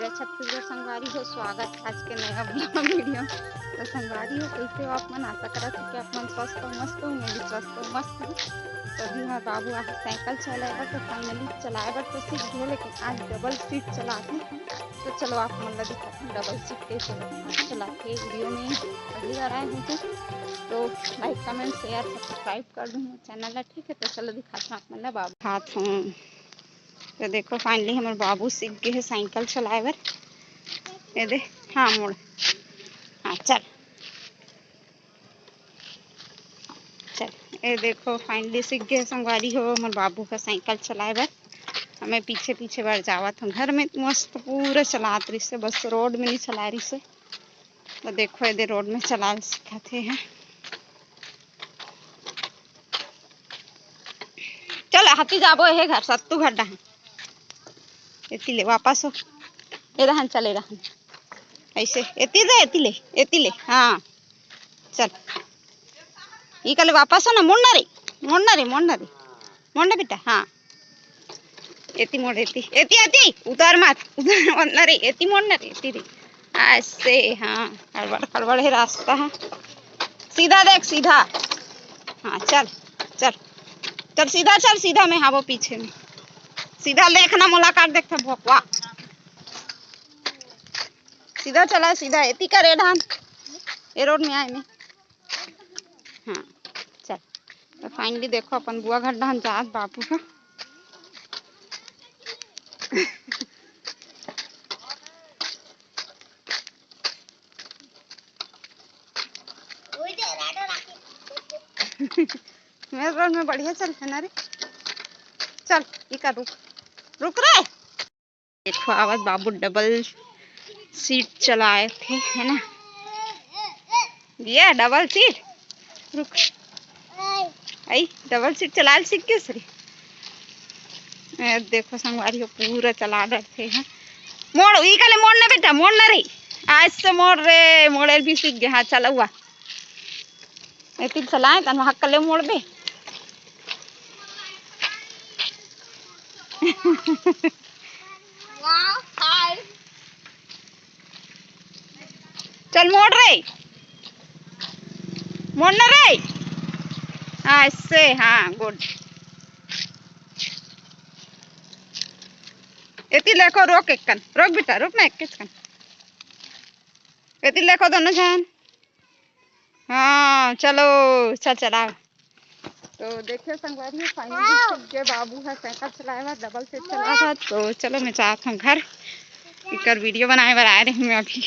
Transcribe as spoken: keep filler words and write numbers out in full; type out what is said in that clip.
छत्तीसगढ़ संगवारी हो, स्वागत आज के नया vlog video में। तो संगवारी हो, कैसे हो आप मन? आशा करत हो कि आप मन स्वस्थ हो, मस्त हो। मैं भी स्वस्थ हो, मस्त हो। तो अभी हमारे बाबू आज साइकिल चलाए बर, तो finally चलाए बर तो सीख गए, लेकिन आज double seat चलाते। तो चलो आप मन ला दिखाते हैं double seat कैसे चलाते हैं। Video में पहली बार आए हो तो like, comment, share, subscribe कर दूँ channel ला, ठीक है? तो चलो दिखाते हैं आप मन ला बाबू। हाथ हूँ तो देखो, finally हमर बाबू सीख गए हैं साइकिल चलाए बर। ये दे, हाँ, मोड़, हाँ, चल, चल। ये देखो, finally सीख गए संगवारी हो हमर बाबू का साइकिल चलाए बर। हमें पीछे पीछे बर जावत हम। घर में मस्त पूरा चलात रहिसे, बस road में नहीं चला रहिसे। तो देखो, ये दे road में चलाल सीखत हे। चल, हाथी जाबो, हे घर, सत्तू घर डहा। एती ले, वापस हो। ए रहन, चल, ए रहन। ऐसे, एती दे, एती ले, एती ले। हाँ। चल। ई कले वापस हो ना, मोड़ ना रे। मोड़ ना रे, मोड़ ना रे। मोड़ ना बेटा, हाँ। एती मोड़, एती, एती, एती, उतार मत, उतार मत ना रे, एती मोड़ ना रे, एती रे। ऐसे, हाँ, खड़बड़, खड़बड़ है रास्ता है। सीधा देख, सीधा। हाँ, चल, चल, चल, सीधा चल, सीधा में, हाँ, वो पीछे में। सीधा देख ना, मुलाकात देख था भोकवा। सीधा चला, सीधा, एती का रे धान। ए road में आए में। हाँ, चल। तो finally देखो, अपन बुआ घर डहन जात बाबू ह। मेरे road में बढ़िया चल है ना रे। चल, इका रुक, रुक रे। देखो, आवत बाबू double seat चलाए थे, है ना? ये double seat, रुक, आई, double seat चलाल सीख गए सरी। ए, देखो संगवारी हो, पूरा चला डरथे, हैं? मोड़, ई कले मोड़ ना बेटा, मोड़ ना रे। आज से मोड़ रे, मोड़ेल भी सीख गए। हाँ, चला हुआ। एती चलाए, तन वहाँ कले मोड़ बे। चल मोड़ रे, मोड़ ना रे। हाँ, ऐसे, हाँ, good। एती लेखो, रोक एक कन, रोक बेटा, रोक ना एक कन। एती लेखो दोनों जन। हाँ, चलो, चल चला। तो देखिए संगवारी, finally सीख गए बाबू है साइकिल चलाए बर, double seat चला था। तो चलो, मैं जात हूँ घर, एकर video बनाए बर आए रही मैं अभी।